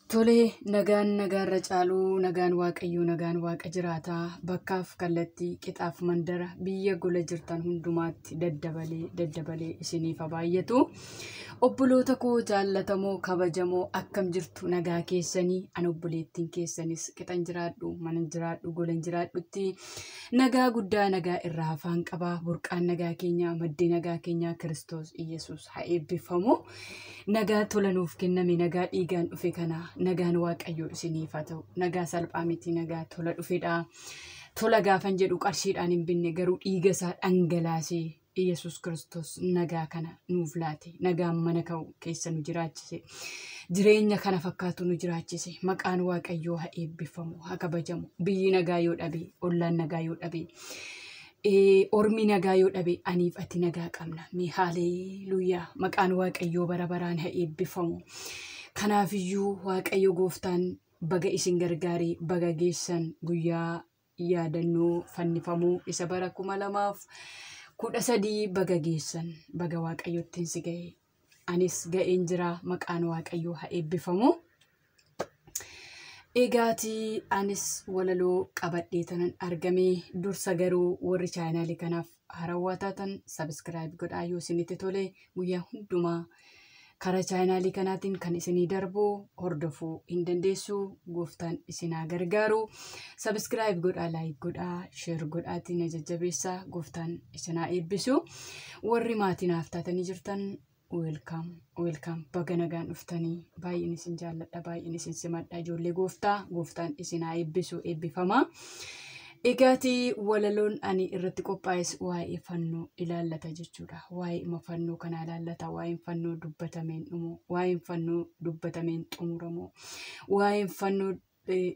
Tolee, nagaan nagaarra caaluu, nagaan waaqayyoo, nagaan waaqa jiraataa, bakkaaf kallattii, qixaaf mandara, biyya gola jirtan hundumaatti daddabalee daddabalee isiniif haa baay'atu. Obboloota koo jaallatamoo kabajamoo akkam jirtu nagaa keessanii ani obboleettiin keessanis qixan jiraadhu, mana jiraadhu, golan jiraadhutti nagaa guddaa nagaa irraa afaan qabaa. Burqaan nagaa keenyaa, maddi nagaa keenyaa Kiristoos Iyyasuus haa eebbifamu. Nagaa tola nuuf kenname, nagaa dhiigaan dhufe kana nagaan waaqayyoo isiniif haa ta'u. Nagaa salphaa miti, nagaa tola dhufedha. Tola gaafan jedhu qarshiidhaan hin binne garuu dhiiga isaa dhangalaasee Iyyasuus Kiristoos nagaa kana nuuf laate. Nagaan mana ka'u keessa nu jiraachise. Jireenya kana fakkaatu nu jiraachise. Maqaan waaqayyoo haa eebbifamu, haa kabajamu. Biyyi nagaa yoo dhabe, ollaan nagaa yoo dhabe, ormi nagaa yoo dhabe aniif ati nagaa qabna. Mee haaleluuyaa. Maqaan waaqayyoo bara baraan haa eebbifamu. Kanaafiyyuu waaqayyo gooftaan baga isin gargaaree baga geessan guyyaa yaadannoo fannifamuu isa bara 2013 baga geessan baga waaqayyoottiin si ga'e. Anis ga'een jira maqaan waaqayyoo haa eebbifamu. Egaatii anis walaloo qabadhee tanan argame dursa garuu warri chaanaalii kanaaf haarawaa taatan sabiskiraayib godhaa yoo isinitti tole guyyaa hundumaa karaa chaanaalii kanaatiin kan isinii darbu hordofuu hin dandeessu. Gooftaan isin haa gargaaru. Sabiskiraayib godhaa, laayik godhaa, sheer godhaatiin na jajjabeessaa. Gooftaan isin haa eebbisu. Warri maatii naaf taatanii jirtan weelkaam weelkaam baga nagaan dhuftanii baay'een isin jaalladha baay'een isin simadha ijoollee gooftaa gooftaan isin haa eebbisu eebbifama. Egaatii walaloon ani irratti qophaa'es waa'ee fannoo ilaallata jechuudha. Waa'ee dhimma fannoo kanaa ilaallata. Waa'een fannoo dubbatameen dhumu, waa'een fannoo dubbatameen xumuramu, waa'een fannoo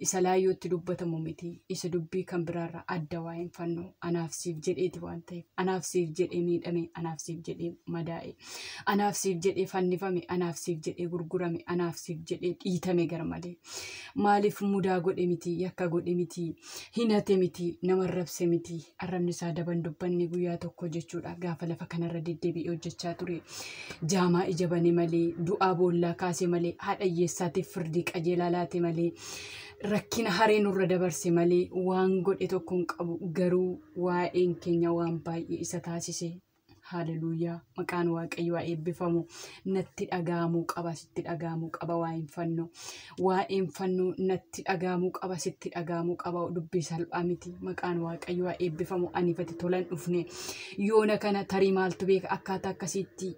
isa laayyootti dubbatamu miti. Isa dubbii kan biraarraa adda waa'een fannoo anaaf siif jedheeti waan ta'eef anaaf siif jedhee miidhame, anaaf siif jedhee madaa'e, anaaf siif jedhee fannifame, anaaf siif jedhee gurgurame, anaaf siif jedhee dhiitame garmalee. Maaliif mudaa godhe miti, yakka godhe miti, hinate miti, nama arrabse miti, arrabni isaa daban dubbanne guyyaa tokko jechuudha. Gaafa lafa kanarra deddeebi'ee hojjechaa ture. Jaamaa ija bane malee, du'aa boollaa kaase malee, haadha hiyyeessaatiif firdii qajeelaa laate malee, rakkina haree nurra dabarse malee waan godhe tokko hin qabu. Garuu waa'een keenya waan baay'ee isa taasise. Haaleluuyaa. Maqaan waaqayyoo haa eebbifamu. Natti dhaga'amuu qaba, sitti dhaga'amuu qaba waa'een fannoo. Waa'een fannoo natti dhaga'amuu qaba, sitti dhaga'amuu qaba. Dubbii salphaa miti. Maqaan waaqayyoo haa eebbifamu. Aniifati tolan dhufne. Yoona kana tarii maaltu beeka akkaataa akkasiitti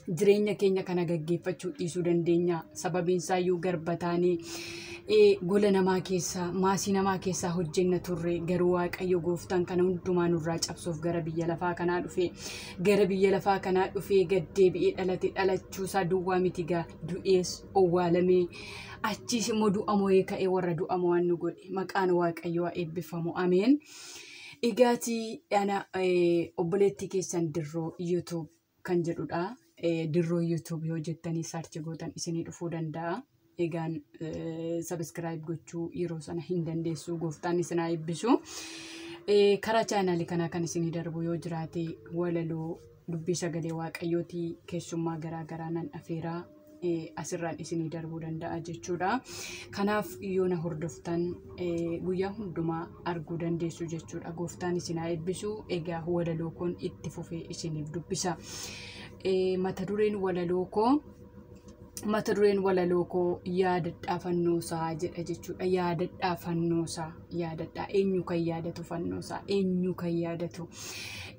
jireenya keenya kana gaggeeffachuu dhiisuu dandeenya. Sababiin isaayyuu garba taanee gola namaa keessaa maasii namaa keessaa hojjenna turre garuu waaqayyo gooftaan kana hundumaa nurraa cabsuuf gara biyya lafaa kanaa dhufe. Gara biyya lafaa kanaa dhufee gaddeebi'ee dhalate dhalachuusaa duwwaa miti gaa du'ees owwaalamee achiis immoo du'a mo'ee ka'ee warra du'a mo'an nu godhe. Maqaan waaqayyoo haa eebbifamu. Ameen. Egaatii ana obboleettii keessan Dirroo YouTube kan jedhudha. Dirroo YouTube yoo jettanii saarchi gootan isinii dhufuu danda'a. Egaan sabiskiraayib gochuu yeroo sana hin dandeessu. Gooftaan isin haa eebbisu. Karaa chaanaalii kanaa kan isinii darbu yoo jiraate walaloo dubbii sagalee waaqayyootii keessummaa garaa garaa nan afeeraa asirraan isinii darbuu danda'a jechuudha. Kanaaf yoo na hordoftan guyyaa hundumaa arguu dandeessu jechuudha. Gooftaan isin haa eebbisu. Egaa walaloo kun itti fufee isiniif dubbisa. Mata dureen walaloo koo mata dureen walaloo koo yaadadhaa fannoosaa jedha jechuudha. Yaadadhaa fannoosaa yaadadhaa eenyu kan yaadatu fannoosaa eenyu kan yaadatu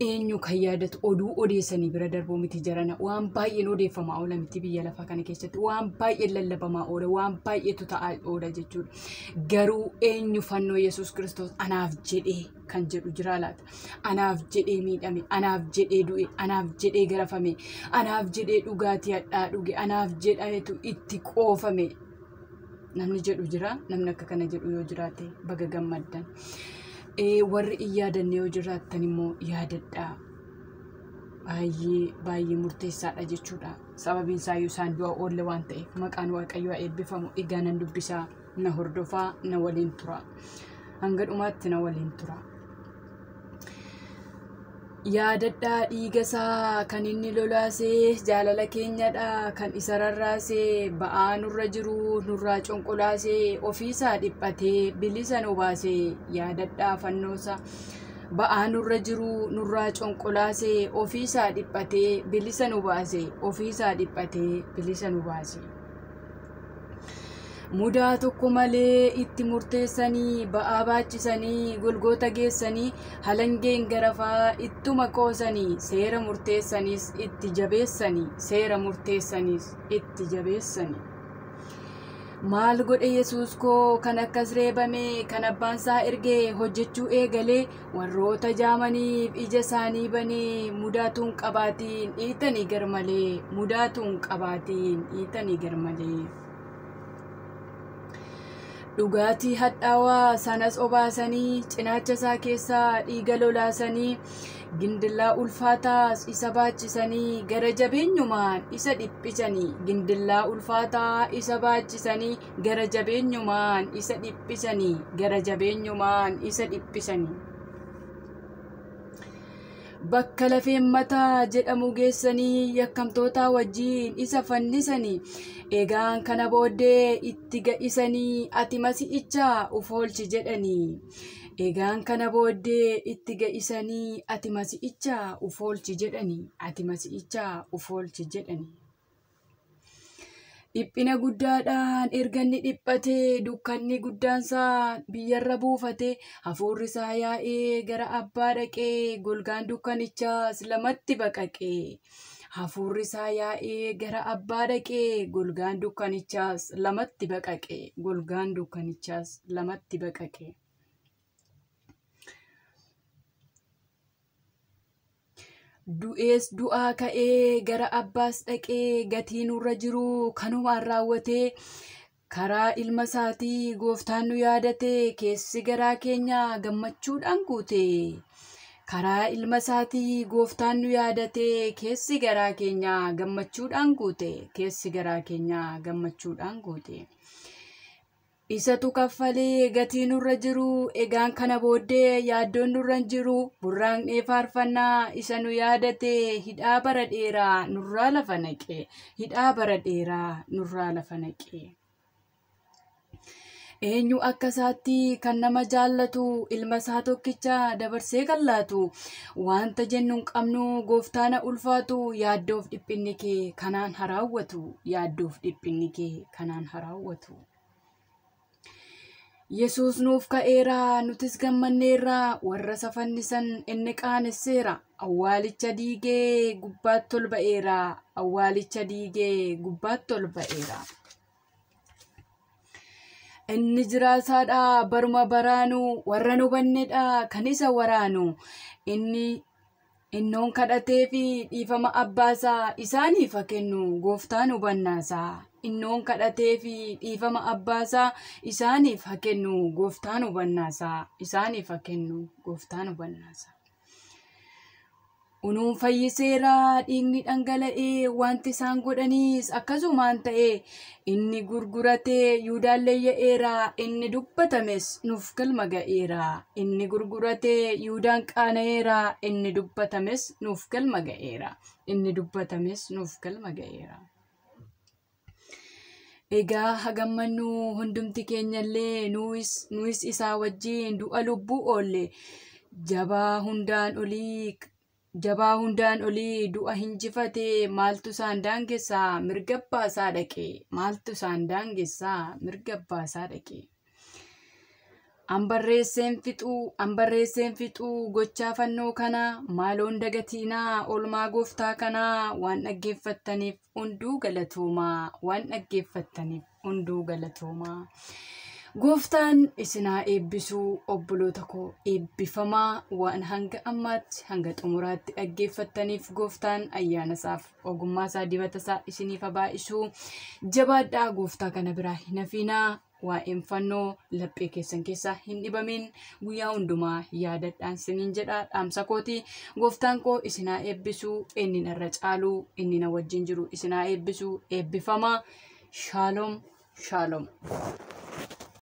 eenyu kan yaadatu oduu odeessanii bira darbuu miti jarana waan baay'een odeeffamaa oola miti biyya lafaa kana keessatti waan baay'een lallabamaa oola waan baay'eetu ta'aa oola jechuudha. Garuu eenyu fannoo Yesuus Kiristoos anaaf jedhee kan jedhu jira laata? Anaaf jedhee miidhame, anaaf jedhee du'e, anaaf jedhee garafame, anaaf jedhee dhugaatii hadhaa dhuge, anaaf jedhametu itti qoofame. Namni jedhu jira. Namni akka kana jedhu yoo jiraate baga gammaddan. Warri hin yaadanne yoo jiraattan immoo yaadadhaa. Baay'ee baay'ee murteessaadha jechuudha. Sababiin isaa iyyuu isaan du'a oolle waan ta'eef maqaan waaqayyoo haa eebbifamu. Egaa nan dubbisaa, na hordofaa, na waliin tura. Hanga dhumaatti na waliin tura. Yaadadhaa dhiiga isaa kan inni lolaasee, jaalala keenyadha kan isa rarraasee, ba'aa nurra jiru nurraa conqolaasee, ofiisaa dhiphatee bilisa nu baasee. Yaadadhaa fannoosaa ba'aa nurra jiru nurraa conqolaasee, ofiisaa dhiphatee bilisa nu baasee, ofiisaa dhiphatee bilisa nu baase. Mudaa tokko malee itti murteessanii, ba'aa baachisanii, golgoota geessanii, halangeen garafaa ittuma qoosanii, seera murteessaniis itti jabeessanii, seera murteessaniis itti jabeessanii. Maal godhe Yesuus koo kan akkas reebame, kan abbaan isaa ergee hojjechuu eegalee, warroota jaamaniif ija isaanii banee, mudaatuun qabaatiin dhiitanii garmalee, mudaatuun qabaatiin dhiitanii garmalee. Dhugaatii hadhaawaa sanas obaasanii, cinaacha isaa keessaa dhiiga lolaasanii, gindillaa ulfaataas isa baachisanii, gara jabeenyumaan isa dhiphisanii, gindillaa ulfaataa isa baachisanii, gara jabeenyumaan isa dhiphisanii, gara jabeenyumaan isa dhiphisanii. Bakka lafeen mataa jedhamu geessanii, yakkamtoota wajjin isa fannisanii, egaan kana booddee itti ga'isanii, ati masi'ichaa uf oolchi jedhanii. Egaan kana booddee itti ga'isanii, ati masi'ichaa uf oolchi jedhanii, ati masi'ichaa uf oolchi jedhanii. Dhiphina guddaadhaan erga inni dhiphatee, dukkanni guddaansaa biyyarra buufatee, hafuurri isaa yaa'ee gara abbaa dhaqee, golgaan dukkanichaas lamatti baqaqee. Hafuurri isaa yaa'ee gara abbaa dhaqee, golgaan dukkanichaas lamatti baqaqee, golgaan dukkanichaas lamatti baqaqee. Du'ees du'aa ka'ee gara abbaas dhaqee, gatii nurra jiru kanumaan raawwatee, karaa ilma isaatii gooftaan nu yaadatee, keessi garaa keenyaa gammachuudhaan guute. Karaa ilma isaatii gooftaan nu yaadatee, keessi garaa keenyaa gammachuudhaan guute, keessi garaa keenyaa gammachuudhaan guute. Isatu kaffalee gatii nurra jiru, egaan kana booddee yaaddoon nurra hin jiru, burraaqnee faarfannaa isa nu yaadatee, hidhaa bara dheeraa nurraa lafa naqee, hidhaa bara dheeraa nurraa lafa naqee. Eenyu akka isaatti kan nama jaallatu, ilma isaa tokkicha dabarsee kan laatu, wanta jennu hin qabnu gooftaana ulfaatu, yaaddoof dhiphinni kee kanaan haraawwatu, yaaddoof dhiphinni kee kanaan haraawwatu. Yesuus nuuf ka'eera, nutis gammanneerra, warra isa fannisan inni qaanesseera, awwaalicha diigee gubbaatti ol ba'eera, awwaalicha diigee gubbaatti ol ba'eera. Inni jiraasaadha baruma baraanu, warra nu bannedha kan isa waraanu, inni innoon kadhatee fi dhiifama abbaasaa isaaniif haa kennu gooftaan hubannaasaa. Innoon kadhatee fi dhiifama abbaasaa isaaniif haa kennu gooftaan hubannaasaa, isaaniif haa kennu gooftaan hubannaasaa. Unuun fayyiseera dhiigni dhangala'ee, wanti isaan godhaniis akkasumaan ta'e, inni gurguratee Yihuudaan leeyya'eera, inni dubbatames nuuf galma ga'eera, inni gurguratee Yihuudaan qaana'eera, inni dubbatames nuuf galma ga'eera, inni dubbatames nuuf galma ga'eera. Egaa hagammannu hundumti keenyallee nuus isaa wajjin du'a lubbuu oolle, jabaa hundaan olii du'a hinjifatee, maaltu isaan daangessaa mirga abbaa isaa dhaqee, maaltu isaan daangessaa mirga abbaa isaa dhaqee. An barreesseen fixuu gochaa fannoo kanaa, maaloon dagatiinaa oolmaa gooftaa kanaa, waan dhaggeeffattaniif hunduu galatoomaa, waan dhaggeeffattaniif hunduu galatoomaa. Gooftaan isinaa eebbisuu obboloota koo eebbifamaa, waan hanga ammaatti hanga xumuraatti dhaggeeffattaniif gooftaan ayyaana isaaf ogummaa isaa dibata isaa isiniif haa baay'isuu. Jabaadhaa gooftaa kana biraa hin hafinaa. Waa'een fannoo laphee keessan keessaa hin dhibamin, guyyaa hundumaa yaadadhaan isiniin jedha dhaamsa kooti. Gooftaan koo isinaa eebbisuu, inni narra caalu, inni na wajjin jiru isinaa eebbisuu. Eebbifamaa. Shaaloom shaaloom.